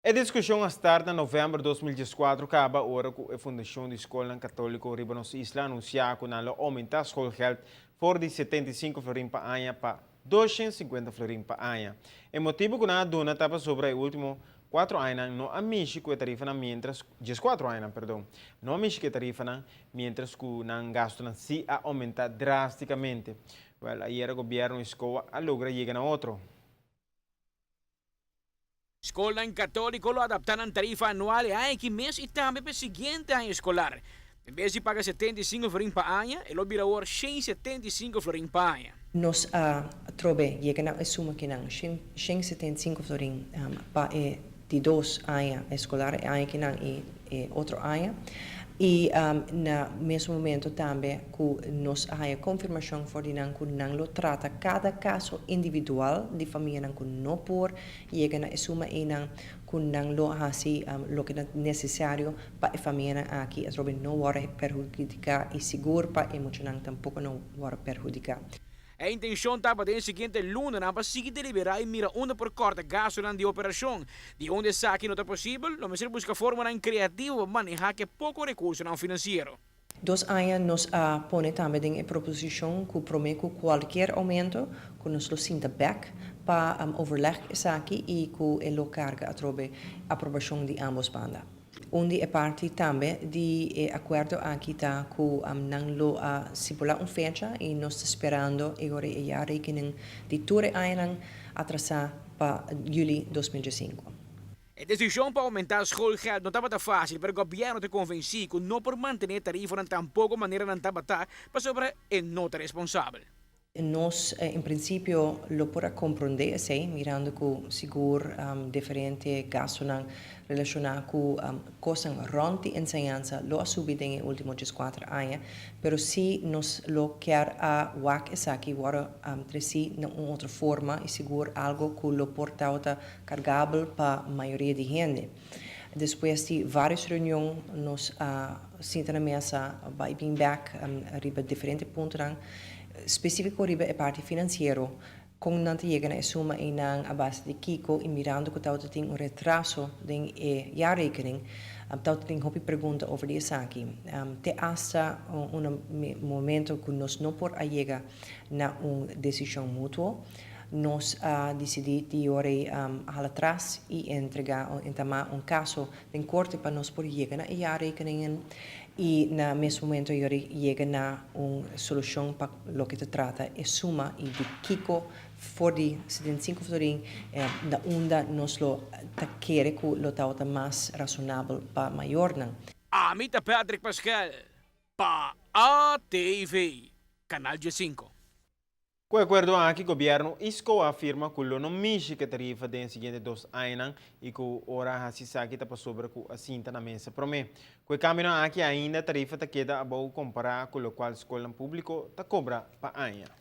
E diskushon a start na novèmber 2014 kaba ora ku e Fundashon di Skolnan Katóliko riba nos isla a anunsiá ku nan lo oumentá schoolgeld for di 75 florin pa aña pa 250 florin pa aña. E motibu ku nan a duna ta pasobra e último 4 añanan no a mishi ku e tarifanan mientras, 14 añanan, perdon, no a mishi ku e tarifanan mientras ku nan gastunan sí a oumentá drástikamente. Wèl, ayera gobièrnu i SKOA a logra yega na otro. Skolnan Katóliko lo adaptá nan tarifa anual e aña aki mes i tambe pa e siguiente aña eskolar. En bes di paga 75 florin pa aña, e lo bira awor 175 florin pa aña. Nos a trobe yega na e suma akinan 175 florin pa e di 2 aña eskolar, e aña akinan i e otro aña. I na mesun momento tambe ku nos a haña konfirmashon for di nan ku nan lo trata kada kaso individual di famianan ku no por yega na e suma einan, ku nan lo hasi loke ta nesesario pa e famianan aki atrobe no wòrdu perhudiká i sigur pa e muchanan tampoko no wòrdu perhudiká. E intenshon ta pa den siguiente lunanan pa sigui deliberá i mira unda por kòrta gastunan di operashon. Di unda esaki no ta posibel, lo mester buska formanan kreativo pa manehá ku e poko rekursonan finansiero. 2 aña nos a pone tambe den e proposishon ku promé ku kualke oumento ku nos lo sinta bèk pa overleg esaki i ku e lo karga atrobe aprobashon di ambos banda. Un di e parti tambe di e akuerdo aki ta ku nan lo a stipulá un fecha i nos ta sperando e ora e jaarrekening di tur e añanan atrasá pa yüli 2005. E desishon pa oumentá schoolgeld no tabata fásil, pero gobièrnu ta konvensí ku no por mantené tarifanan tampoko manera nan tabata pasobra e no ta responsabel. Nos, en prinsipio, lo por a komprondé esei, mirando ku sigur diferente gastunan relashoná ku kosnan rònt di enseñansa lo a subi den e último 4 aña, pero si nos lo ke a wak esaki wòrdu tresí na un otro forma i sigur algu ku lo por ta kargabel pa mayoria di hende. Despues di vários reunion, nos a sinta na mesa bai bin bèk riba diferente puntonan, spesífiko riba e parti finansiero, kon nan ta yega na e suma einan, a base di kiko, i mirando ku tin un retraso den e jaarrekening, tin hopi pregunta over di esaki. Te hasta un momento ku nos no por a yega na un desishon mutuo, nos a disidí di hala atras i entregá, entamá un kaso den korte pa nos por yega na e jaarrekeningen i na mesun momento yega na un solushon pa loke ta trata e suma i di kiko for di 75 florin na unda nos lo ta kere ku lo ta mas rasonabel pa mayornan. Ami ta Patrick Pascal, pa ATV, Kanal 5. Ku e akuerdo aki, gobièrnu i SKOA a firma ku lo no mishi ku e tarifa den siguiente 2 añanan i ku ora hasi esaki ta pasobra ku a sinta na mesa promé. Ku e kambio aki ainda tarifa ta keda abou kompará ku lokual skol públiko ta kobra pa aña.